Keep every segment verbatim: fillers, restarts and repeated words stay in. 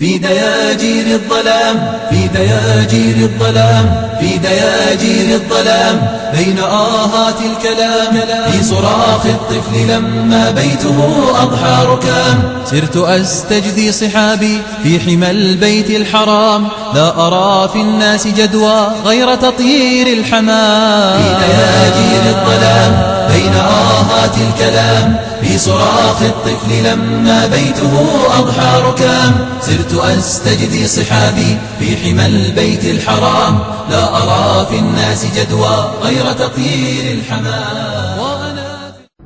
في دياجير الظلام، في دياجير الظلام، في دياجير الظلام، بين آهات الكلام، في صراخ الطفل لما بيته أضحى ركام. سرت أستجدي صحابي في حمى البيت الحرام، لا أرى في الناس جدوى غير تطيير الحمام. في دياجير الظلام، بين آهات الكلام، في صراخ الطفل لما بيته أضحى ركام. سرت أستجدي صحابي في حمى البيت الحرام، لا أرى في الناس جدوى غير تطيير الحمام.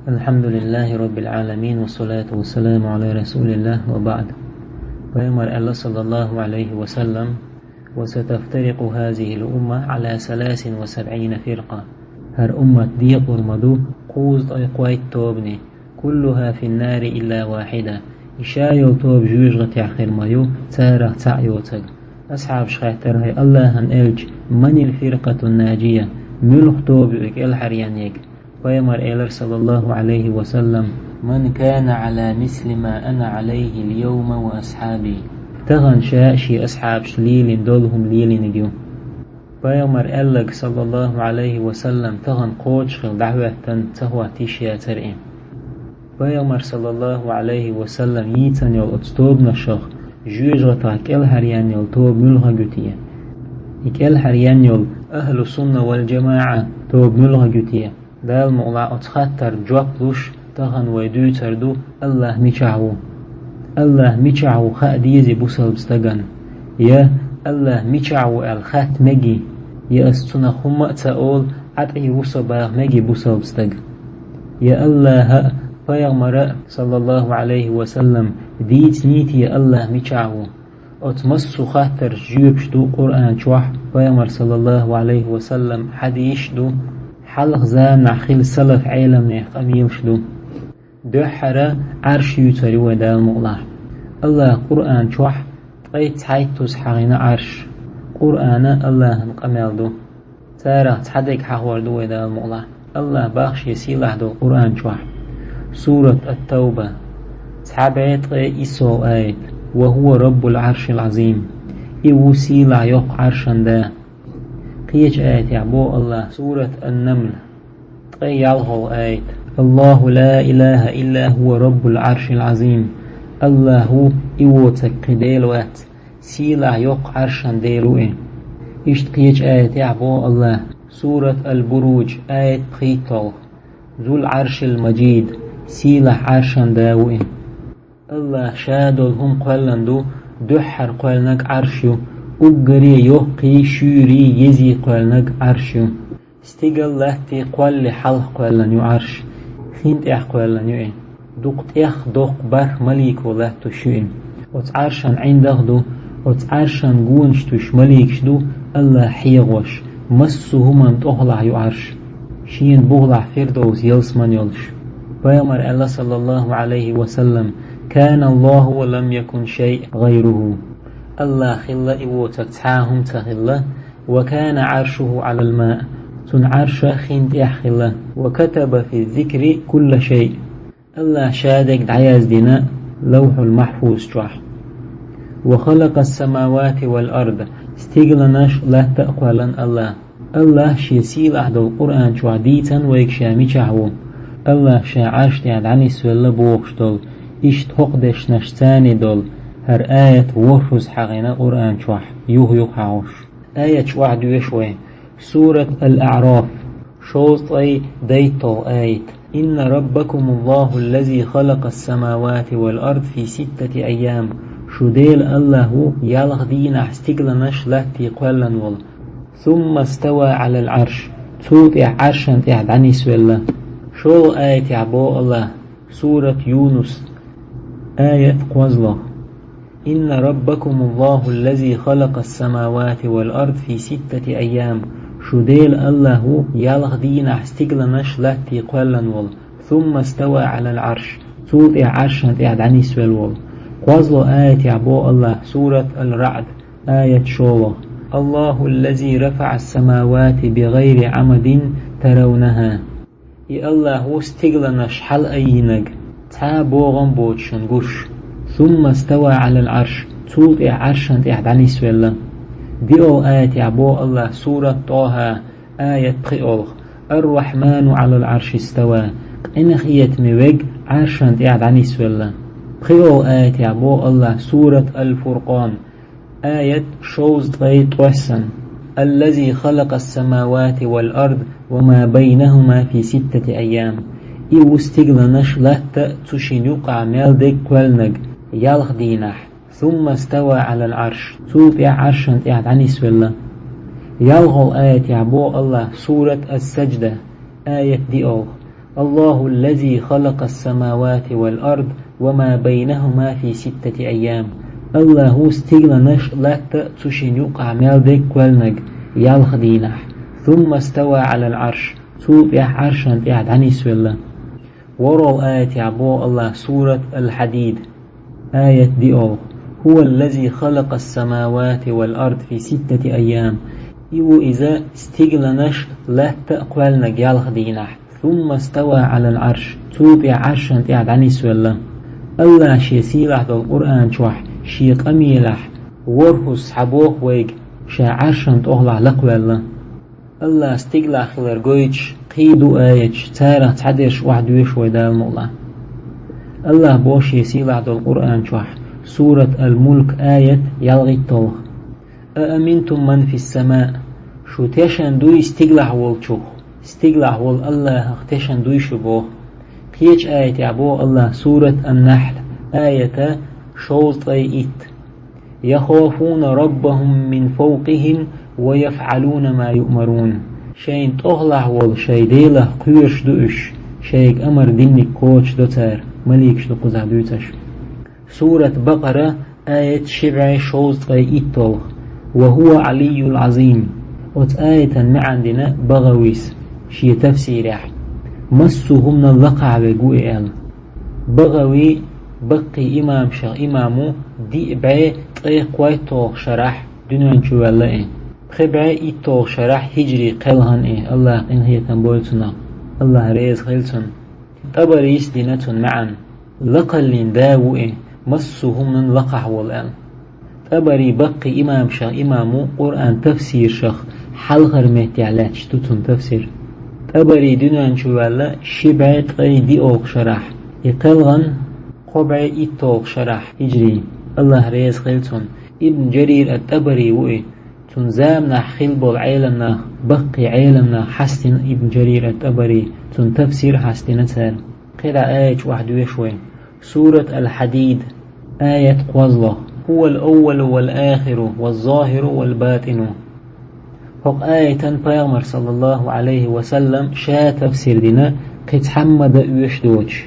الحمد لله رب العالمين، والصلاة والسلام على رسول الله، وبعد. Пайхамар аьлла, саллаллаху алейхи ва саллам: وستفترق هذه الأمة على ثلاث وسبعين فرقة. ХӀара уммат декъалур ма ду кхузткъе кхойтта тобане. كلها في النار إلا واحدة. И ша йола тоба жоьжахатехь хир ма ю, царах цхьаъ йоцург. Асхьабаша хаьттар: хӀай Аллахьан элча, من الفرقة الناجية؟ Муьлха тоба ю и кӀелхьаръеннарг? Пайхамар элира, саллаллаху алейхи ва саллам: من كان على مثل ما أنا عليه اليوم وأصحابي. Тахана ша а, шен асхьабаша лелийна долу хӀума лелийнарг ю. Пайхамар аьлларг, саллаллаху алейхи ва саллам, тахана кхочушхилла дӀахӀоьттина ца хӀоттийна яцара и. Пайхамар, саллаллаху алейхи ва саллам, йийцина йолу оцу тобанашах жоьжахатех кӀелхьаръенна йолу тоба муьлхарг ю те? И кӀелхьаръенна йолу ахьлу сунна вал джамаӀа тоба муьлхарг ю те? Дала мукъалахь, оцу хаттарна жоп луш тахана вай дуьйцур ду: Аллахь мичахь ву? Аллахь мичахь ву хаа дезий бусалба стагана? Я Аллахь мичахь ву аьлла хатта мегий? Я ас цунах хӀумма а ца олу, Ӏа тӀе ву со баха мегий бусалба стаг? Я Аллахьа а, пайхамара а, саллаллаху алейхи ва саллам, дийцинийта я Аллахь мичахь ву? Оцу массо а хаттаршна жоьпаш ду Къуръан чохь, пайхамар, саллаллаху алейхи ва саллам, хьадисаш ду, хьалха заманахь хилла салаф Ӏеламнехан къамелаш ду. Дуьххьара Ӏарш юьйцур ю вай, Дала мукъалахь. Аллахь Къуръан чохь ткъе цхьайттуза хьахийна Ӏарш. Къуръан Аллахьан къамел ду. Царах цхьа дерг хьахор ду вай, Дала мукъалахь. Аллахь боху шен сийлахь долу Къуръан чохь. Сурат ат-Тавба. Цхьа бӀе ткъе исс аят. وهو رب العرش العظيم. И ву сийлахь йоккха Ӏаршан да. Кхечу аятехь боху Аллахь, сурат ан-Намл, ткъе ялхалгӀа аят: الله لا إله إلا هو رب العرش العظيم. Аллахь ву, и воцург кхин Дела вац, сийлахь йоккха Ӏаршан Дела ву и. Иштта кхечу аятехь боху Аллахь, сурат ал-Буруж, аят пхийтталгӀа: ذو العرش المجيد, сийлахь Ӏаршан да ву и. Аллахь ша долу хӀума кхоьллина ду, дуьххьара кхоьллинарг Ӏарш ю, уггаре йоккхий, шуьйрий, езий кхоьллинарг Ӏарш ю. Стигал, латта кхоллале хьалха кхоьллина ю Ӏарш, хин тӀехь кхоьллина ю и. Дукха тӀех, доккха, бархӀ малико латтош ю и. Оцу Ӏаршан ӀиндагӀ ду, оцу Ӏаршан гонаш туьйсуш маликаш ду, Аллахь хьехош, массо а хӀуманна тӀехула ю Ӏарш. Шена бухахь Фирдовс ялсамани йолуш. Пайхамар аьлла, саллаллаху алейхи ва саллам: كان الله ولم يكن شيء غيره. Аллахь хилла, и воцург цхьа а хӀума ца хилла. وكان عرشه على الماء. Цуьнан Ӏарш хин тӀехь хилла. وكتب في الذكر كل شيء. Аллахь ша дерг дӀаяздина Лавхьул-Махьфуз чохь. وخلق السماوات والأرض. Стигланаш, латта а кхоьллина Аллахь. Аллахь шен сийлахь долу Къуръан чохь дийцина вайга ша мичахь ву. Аллахь ша Ӏарш тӀехь дӀанисвелла бохуш долу, иштта хӀокху дешнаш царний долу, хӀара аят ворхӀазза хьахийна Къуръан чохь, юха-юха хьахош. Аяташ охьадоьшу вай. Сурат Ал-АӀраф, шовзткъе дейтталгӀа аят. إن ربكم الله الذي خلق السماوات والأرض في ستة أيام. Шун Дела Аллахь ву, ялх дийнахь стигланаш, латта кхоьллина волу. ثم استوى على العرش. Цул тӀаьхьа Ӏаршана тӀехь дӀанисвелла. ШолгӀа аятехь боху Аллахь, сурат Юнус, аят кхозлагӀа. إن ربكم الله الذي خلق السماوات والأرض في ستة أيام. Шун Дела Аллахь ву, ялх дийнахь стигланаш, латта кхоьллина волу. ثم استوى على العرش. Цул тӀаьхьа Ӏаршана тӀехь дӀанисвелла волу. КхозлагӀа аятехь боху Аллахь, сурат Ал-РаӀд, аят шолгӀа. الله الذي رفع السماوات بغير عمد ترونها. И Аллахь ву стигланаш хьалаайинарг, цхьа а богӀам боцуш шуна гуш. ثم استوى على العرش. цул тӀаьхьа Ӏаршан тӀаьхьа дӀанисвелла. ДиъолгӀа аятехь боху АллахӀа, сурат ТӀохӀа, аят пхиъолгӀа: «Ар-Рахьману Ӏалал Ӏарши става», къинхетаме верг Ӏаршан тӀаьхьа дӀанисвелла. ПхиъолгӀа аятехь боху АллахӀа, сурат Ал-Фуркъан, аят шовзткъе ткъосан: «Аллази халакъас-самавати вал ард ва ма байнахума фи ситтати айям». И ву стигланаш, латта а, цу шин юккъахь мел дерг кхоьллинарг, ялх дийнахь. «Сумма става Ӏалал Ӏарш», цул тӀаьхьа Ӏаршан тӀаьхьа дӀанисвелла. ЯлхолгӀа аятехь боху АллахӀа, сурат Ас-Саджда, аят диъолгӀа: «АллахӀу ллази халакъас-самавати вал ард ва ма байнахума фи ситтати айям». АллахӀа ву стигланаш, латта а, цу шин юккъахь мел дерг кхоьллинарг, ялх дийнахь. «Сумма става Ӏалал Ӏарш», цул тӀаьхьа Ӏаршан тӀаьхьа дӀанисвелла. ВорхӀолгӀа аятехь боху АллахӀа, сурат Ал-Хьадид, аят диъолгӀа: «ХӀува ллази халакъас-самавати вал ард фи ситтати айям». И ву иза стигланаш, латта а кхоьллинарг ялх дийнахь. «Сумма става Ӏалал Ӏарш», цул тӀаьхьа Ӏаршан тӀаьхьа дӀанисвелла. АллахӀа шен сийлахь долу Къуръан чохь, шен къамелехь, ворхӀазза схьабоху вайга, ша Ӏаршан тӀехула лакхаваьлла. АллахӀ стиглахь хилар гойтуш кхин а ду аяташ, царах цхьадерш охьадоьшу вай, Дала мукъалахь. АллахӀа боху шен сийлахь долу Къуръан чохь, сурат Ал-Мулк, аят ялхитталгӀа: «А аминтум ман фис-сама». Шу тешан дуй стиглахь волчух? Стиглахь волу АллахӀах тешан дуй шу, боху. Кхечу аятехь боху АллахӀа, сурат Ан-Нахьл, аят шовзткъе итт: «Яхафуна раббахум мин фавкъихим ва яфӀалуна ма юъмарун». Шайна тӀехула волу шайн Делах кхоьруш ду уьш, шайга амар динниг кхочушдо цара, маликаш ду кхузахь дуьйцуш. Сурат Бакъара, аят ши бӀе шовзткъе итталгӀа: «Ва хӀува Ӏалийюл Ӏазим». Оцу аятан маьӀна дина БагӀавис шен тафсирехь: «Массо а хӀуманан лакхахь верг ву и», аьлла. БагӀави баккхий имамашах имам ву, диъ бӀе ткъе кхойтталгӀа шарахь дуьнен чу ваьлла и. Пхи бӀе итталгӀа шарахь хӀиджри кхелхина и, АллахӀа къинхетам бойла цунах, АллахӀ реза хила цунна. ТӀабарис дина цунна маьӀна: «Лакхаллин да ву и, массо а хӀуманан лакхахь волу», аьлла. ТӀабари баккхий имамашах имам ву, Къуръан тафсиршах хьалхара меттехь лаьтташ ду цуьнан тафсир. ТӀабари дуьнен чу ваьлла ши бӀе ткъе диъалгӀа шарахь, и кхелхина кхо бӀе итталгӀа шарахь хӀиджри, АллахӀ реза хила цунна. Ибн Джарир ат-ТӀабари ву и, цуьнан заманахь хилла болу Ӏеламнах, баккхий Ӏеламнах хьастина Ибн Джарир ат-ТӀабари, цуьнан тафсир хьастина цара. Кхин а аяташ охьадоьшу вай. Сурат Ал-Хьадид, аят кхозлагӀа: «ХӀува ал-аввалу вал-ахиру ваз-захиру вал-батину». ХӀокху аятан Пайхамар, саллаллаху Ӏалайхи ва саллам, ша тафсир дина, кхин цхьамма дан оьшуш доцуш: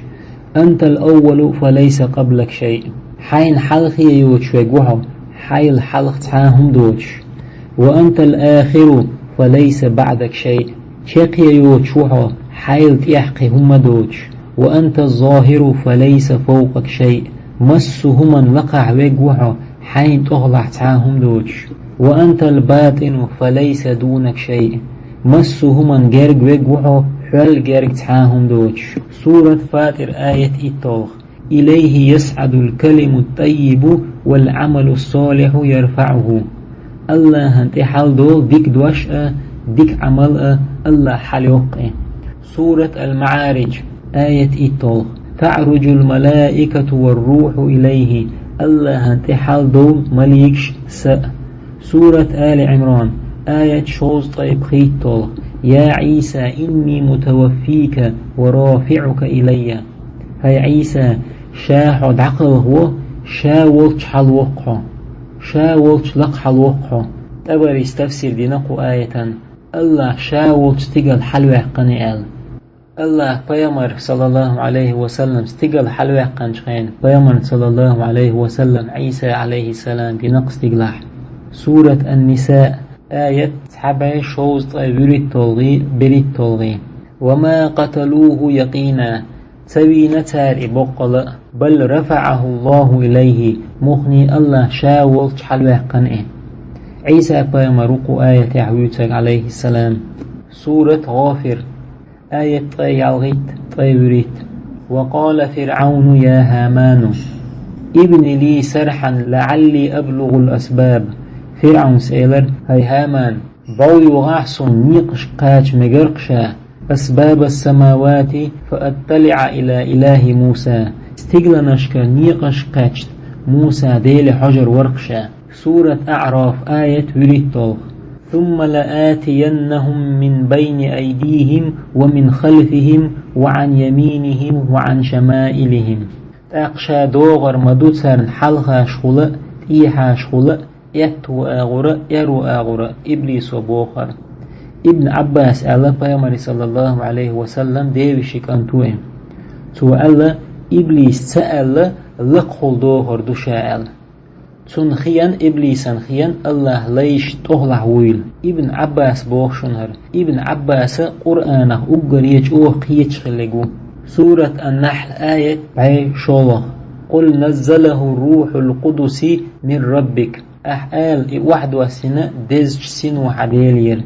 «Анта ал-аввалу, фа лайса къаблак шай». Хьайна хьалхе йоцуш верг ву хьо, хьайла хьалха цхьа а хӀума доцуш. «Ва анта ал-ахиру, фа лайса баӀдак шай». Чекхе йоцуш ву хьо, хьайла тӀехь кхин хӀума доцуш. «Ва анта аз-захиру, фа лайса фавкъак шай». Массо а хӀуманан лакхахь верг ву хьо, хьайна тӀехулахь цхьа а хӀума доцуш. «Ва анта ал-батину, фа лайса дунак шай». Массо а хӀуманан герга верг ву хьо, хьол герга цхьа а хӀума доцуш. Сурат ФатӀир, аят итталгӀа: «Илайхи ясӀадул калимут таййибу вал Ӏамалус салихьу ярфаӀуху». АллахӀана тӀе хьалдолу дика дош а, дика Ӏамал а, АллахӀа хьалайоккху и. Сурат Ал-МаӀаридж, аят итталгӀа: «ТаӀруджул малаикату вар-рухьу илайхи». АллахӀана тӀе хьалдолу маликаш а, са а. Сурат Али Ӏимран, аят шовзткъе пхийтталгӀа: «Я Ӏийса, инни мутаваффика ва рафиӀука илайя». ХӀай Ӏийса, ша хьо дӀакхалхаво, ша волчу хьалавоккху хьо. Ша волчу лакха хьалавоккху хьо. ТӀабарис тафсир дина кху аятан: АллахӀ ша волчу стигала хьалаваьккхина аьлла. АллахӀа Пайхамар, саллаллаху Ӏалайхи ва саллам, стигала хьалаваьккхинчу хенахь, Пайхамарна, саллаллаху Ӏалайхи ва саллам, Ӏийса, Ӏалайхиссалам, дина кху стигалахь. Сурат Ан-Ниса, аят цхьа бӀе шовзткъе вуьрхӀитталгӀий, берхӀитталгӀий: «Ва ма къаталуху якъина». Ца вийна цара и боккъала а. «Бал рафаӀаху Аллаху илайхи». Муххале АллахӀа ша волчу хьалаваьккхина и. Ӏийса-пайхамар ву кху аятехь вуьйцург, Ӏалайхиссалам. Сурат ГӀафир, аят ткъе ялхитта, ткъе вуьрхӀитта: «Ва къала ФирӀавну я ХӀаману». ابن لي صرحا لعلي أبلغ الأسباب. ФирӀавнас элира: «ХӀай ХӀаман, бӀов йогӀахьа суна, некъашка кхача мегаргда ша, أسباب السماوات فأطلع إلى إله موسى. Стигланашка некъашка кхаьчача Муса Деле хьожар варгда ша». Сурат АӀраф, аят вуьрхӀитталгӀа. ثم لآتينهم من بين أيديهم ومن خلفهم وعن يمينهم وعن شمائلهم. ТӀаккха ша догӀар ма ду царна хьалхашхула а, тӀехьашхула а, аьтту агӀора а, аьрру агӀора а, иблисо бохар. Ибн Ӏаббаса аьлла, пайхамара, саллаллаху Ӏалайхи ва саллам, девешин кӀант ву и. Цо аьлла: «Иблиса ца аьлла, лакхахула догӀар ду ша», аьлла. Цунна хиъна, иблисана хиъна, АллахӀа лайш тӀехьалахь вуйла. Ибн Ӏаббаса боху шуна хӀара. Ибн Ӏаббаса Къуръанах уггаре чӀогӀа кхеташ хилларг ву. Сурат Ан-Нахьл, аят бӀе шолгӀа. قل نزله الروح القدس من ربك. Ахьа ала, и охьадоссийна дезачу сино хьан Делера.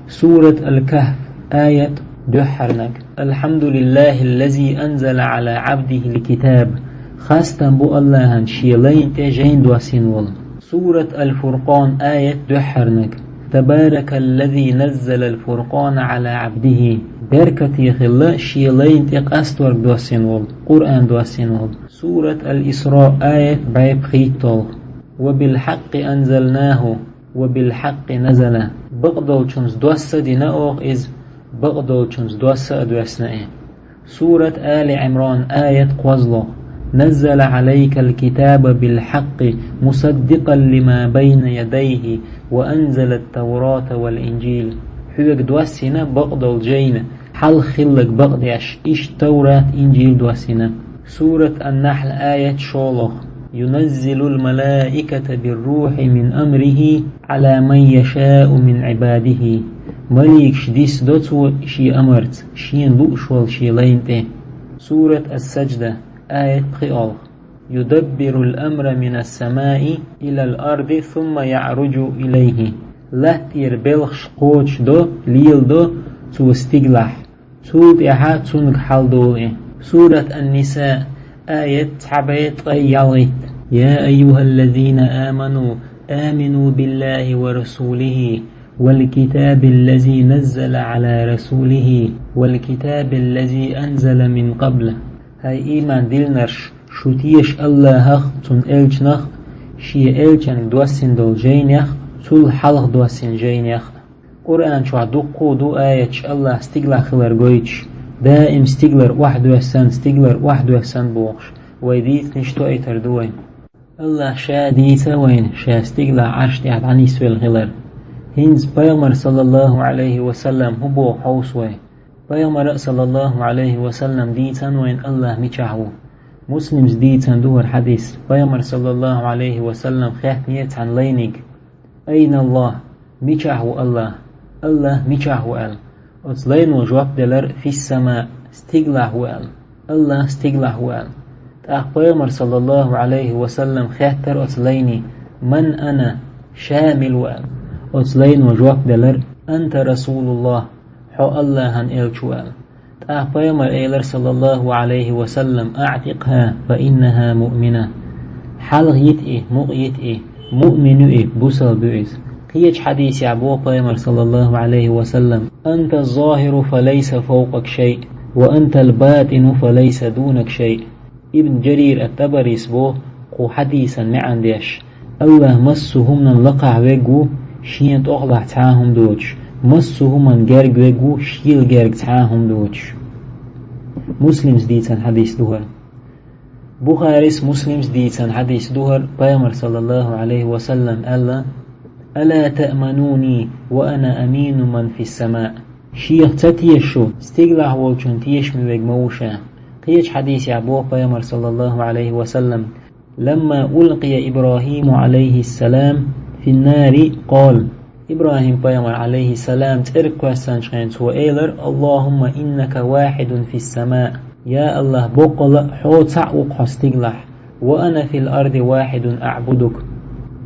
Сурат Ал-Кахф, аят дуьххьарниг. الحمد لله الذي أنزل على عبده الكتاب. Хастам бу АллахӀана, шен лайна тӀе жайна доссийна волу. Сурат Ал-Фуркъан, аят дуьххьарниг. تبارك الذي نزل الفرقان على عبده. Беркате хилла шен лайна тӀе къасторг доссийна волу, Къуръан доссийна волу. Сурат Ал-Исра, аят бӀе пхийтталгӀа. وبالحق أنزلناه وبالحق نزل. Бакъдолчунца досса а дина оха иза, бакъдолчунца досса а доьссина и. Сурат Али Ӏимран, аят кхозлагӀа. نزل عليك الكتاب بالحق مصدقا لما بين يديه وأنزل التوراة والإنجيل. Хьоьга доссийна бакъдолу жайна, хьалха хилларг бакъдеш, иштта Таврат, Инжил доссийна. Сурат Ан-Нахьл, аят шолгӀа. ينزل الملائكة بالروح من أمره على من يشاء من عباده. Маликаш диссадо Цо Шен амарца, Шена лууш волу Шен лайна тӀе. Сурат Ас-Саджда, аят пхиолгӀа. يدبر الأمر من السماء إلى الأرض ثم يعرج إليه. Латтера белхаш кхочушдо, леладо Цо стигалахь. Цул тӀаьхьа Цунга хьаладолу и. Сурат Ан-Ниса, аят цхьа бӀе ткъе ялхитта. يا أيها الذين آمنوا آمنوا بالله ورسوله والكتاب الذي نزل على رسوله والكتاب الذي أنزل من قبل. ХӀай ийман диллинарш, шу теша АллахӀах а, Цуьнан элчанах а, Шен элчанна доссийна долу жайнех а, цул хьалха доссийна жайнех а. Къуръан чохь дуккха а ду аяташ АллахӀ стигалахь хилар гойтуш, даим стигалара охьадоьссина, стигалара охьадоьссина бохуш, вай дийцинарш тоуьйтур ду вай. АллахӀа Ша дийца вайна Ша стигалахь Ӏарш тӀехь дӀанисвелла хилар. ХӀинца Пайхамара, саллаллаху Ӏалайхи ва саллам, хӀун боху хьовса вай? Пайхамара, саллаллаху Ӏалайхи ва саллам, дийцина вайна АллахӀ мичахь ву. Муслимс дийцина ду хӀара хьадис. Пайхамара, саллаллаху Ӏалайхи ва саллам, хаьттинера цхьана лайниг: «أين الله؟» Мичахь ву АллахӀ? АллахӀ мичахь ву аьлла. Оцу лайно жоп делира: «في السماء», стигалахь ву аьлла. АллахӀ стигалахь ву аьлла. ТӀаккха Пайхамара, саллаллаху Ӏалайхи ва саллам, хаьттира оцу лайне: «من أنا؟» Ша мила ву аьлла. Оцу лайно жоп делира: «أنت رسول الله», хьо АллахӀан элча ву аьлла. ТӀаккха Пайхамара элира, саллаллаху Ӏалайхи ва саллам: «أعتقها فإنها مؤمنة». Хьалха йита и, мукъа йита и, муъмин ю и, бусалба ю иза. Кхечу хьадисехь боху Пайхамара, саллаллаху Ӏалайхи ва саллам: «أنت الظاهر فليس فوقك شيء، وأنت الباطن فليس دونك شيء». Ибн Джарир ат-ТӀабарис боху кху хьадисан маьӀна деш: АллахӀ массо а хӀуманан лакхахь верг ву, Шена тӀехула цхьа а хӀума доцуш, массо а хӀуманна герга верг ву, Шел герга цхьа а хӀума доцуш. Муслимс дийцина хьадис ду хӀара. Бухарис, Муслимс дийцина хьадис ду хӀара, Пайхамара, саллаллаху Ӏалайхи ва саллам, аьлла: «ألا تأمنوني وأنا أمين من في السماء». Шех ца теша шу, стигалахь волчунна тешаме верг ма ву ша. Кхечу хьадисехь боху Пайхамара, саллаллаху Ӏалайхи ва саллам: «لما ألقي إبراهيم عليه السلام في النار قال». ИбрахӀим-пайхамар, Ӏалайхиссалам, цӀерга кхоьссинчу хенахь цо элира: «اللهم إنك واحد في السماء». Я АллахӀ, боккъала а Хьо цхьаъ ву-кх Хьо стигалахь. «وأنا في الأرض واحد أعبدك».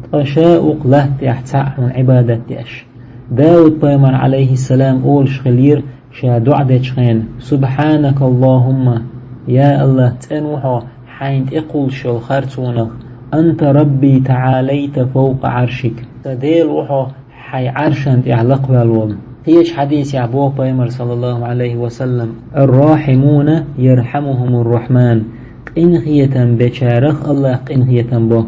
Ткъа Ша ву-кх латта тӀехь цхьаъ Хьуна Ӏибадат деш. Дауд-пайхамар, Ӏалайхиссалам, олуш хиллера ша доӀа дечу хенахь: «سبحانك اللهم». Я АллахӀ, цӀена ву Хьо, хьайна тӀекхуллуш йолу харцонах: «Анта Рабби таӀалайта фавкъа Ӏаршик». Сан Дела ву хьо, хьайн Ӏаршана тӀехь лакхаваьлла волу. Кхечу хьадисехь боху пайхамар, саллаллаху Ӏалайхи ва саллам: «Ар-рахьимуна ярхьамухумур-рахьман». Къинхетам бечарах Аллах къинхетам бо.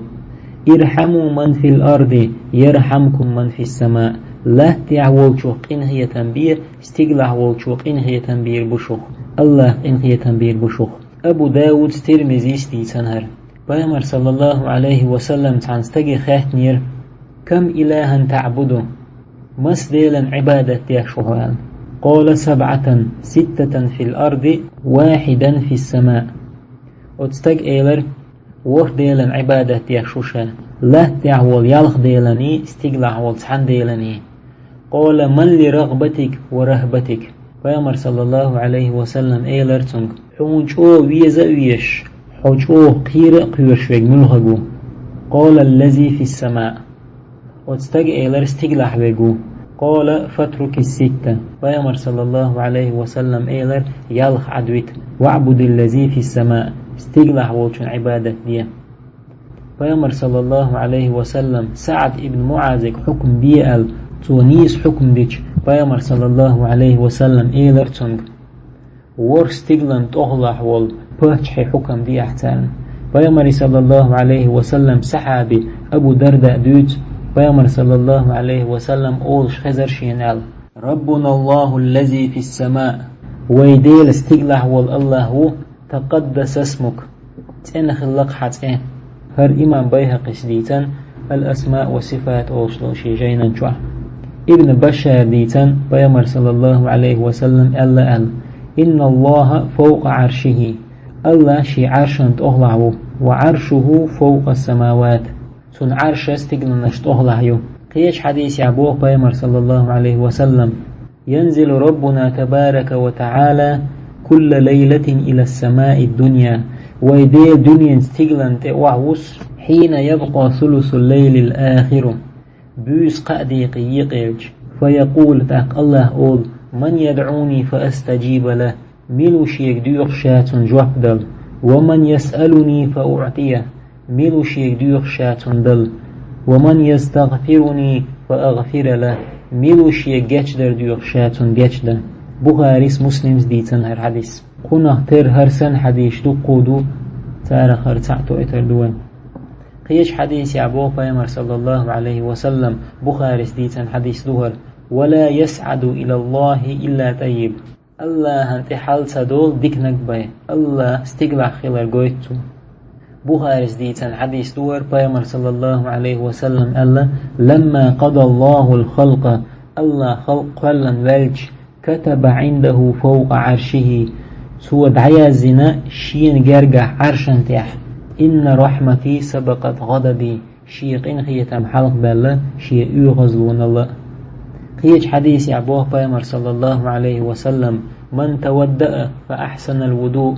«Ирхьаму ман фил арди, ярхьамкум ман фис сама». Латта тӀехь волчух къинхетам бе, стигалахь волчух къинхетам бийр бу шух. Аллах къинхетам бийр бу шух. Абу Дауд, Тирмизис дийцина хӀара. Пайхамар, саллаллаху Ӏалайхи ва саллам, цхьана стаге хаьттинера: «Кам илахӀан таӀбуду?» Маса делан Ӏибадат деш ву хьо аьлла. «Къала сабӀатан, ситтатан фил арди, вахьидан фис сама». Оцу стага элира: «ВорхӀ делан Ӏибадат деш ву ша. Латта тӀехь волу ялх деланий, стигалахь волу цхьана деланий». «Къала ман ли рагӀбатик ва рахӀбатик». Пайхамар, саллаллаху Ӏалайхи ва саллам, элира цуьнга: «Хьуна чӀогӀа веза а везаш, хьо чӀогӀа кхера а кхоьруш верг муьлхарг ву?» «Къала ллази фис сама». Оцу стага элира: «Стигалахь верг ву». «Къала фатруки ситта». Пайхамар, саллаллаху Ӏалайхи ва саллам, элира: «Ялх Ӏадвита. ВаӀбуди ллази фис сама». Стигалахь волчун Ӏибадат де. Пайхамар, саллаллаху Ӏалайхи ва саллам, СаӀд ибн МуӀазига хьукам де аьлла, цо нийса хьукам дича, пайхамар, саллаллаху Ӏалайхи ва саллам, элира цуьнга: «ВорхӀ стигалан тӀехула волу паччахье хьукам деахь царна». Пайхамаре, саллаллаху Ӏалайхи ва саллам, сахьаби Абу Дарда дуьйцу, пайхамар, саллаллаху Ӏалайхи ва саллам, олуш хезара шена аьлла: «Раббуна Аллаху ллази фис сама». Вай Дела стигалахь волу Аллах ву, «Такъаддаса смук», цӀена хилла-кх хьан цӀе. ХӀара имам Байхьакъис дийцина «Ал-Асма ва Сифат» олуш долу шен жайнан чохь. Ибн Башшара дийцина, пайхамар, саллаллаху Ӏалайхи ва саллам, аьлла аьлла: «Инна Аллаха фавкъа Ӏаршихи». Аллах шен Ӏаршан тӀехула ву, «ва Ӏаршуху фавкъа самават». Цуьнан Ӏарша стигаланаш тӀехула ю. Кхечу хьадисехь боху пайхамар, саллаллаху Ӏалайхи ва саллам: «Янзилу Раббуна табарака ва таӀала кулла лайлатин ила самаи дунья». Вай Дела дуьненан стигалан тӀе охьавус, «хьина ябкъа сулусул лайлил ахиру». Буьйса кхаа декъе екъаелча, «фаякъулу», тӀаккха Аллах олу: «Ман ядӀуни фа астаджиба лаху». Мила ву шега доьхуш, ша цунна жоп дала? «Ва ман ясъалуни фа уӀтия». Мила ву шега доьхуш, ша цунна дала? «Ва ман ястагъфируни фа агъфира лаху». Мила ву шега гечдар доьхуш, ша цунна гечдан? Бухарис, Муслимс дийцина хӀара хьадис. Кхунах тера хӀара санна хьадисаш дуккха ду, царах хӀара цхьаъ тоуьйтур ду вайн. Кхечу хьадисехь боху пайхамар, саллаллаху Ӏалайхи ва саллам, Бухарис дийцина хьадис ду хӀара: «Ва ла ясӀаду илаллахи илла таййиб». Аллахьан тӀе хьал ца долу диканиг бен, Аллах стигалахь хилар гойту цо. Бухарис дийцина хьадис ду хӀара, пайхамар, саллаллаху Ӏалайхи ва саллам, аьлла: «Ламма къадаллахул халкъа», Аллах халкъ кхоьллина ваьлча, «катаба Ӏиндаху фавкъа Ӏаршихи», цо дӀаяздина шена гергахь Ӏаршан тӀехь: «Инна рахьмати сабакъат гъадаби», шен къинхетам хьалхабаьлла шен оьгӀазлонал а. Кхечу хьадисехь боху пайхамар, саллаллаху Ӏалайхи ва саллам: «Ман таваддаа фа ахьсанал вудуъ».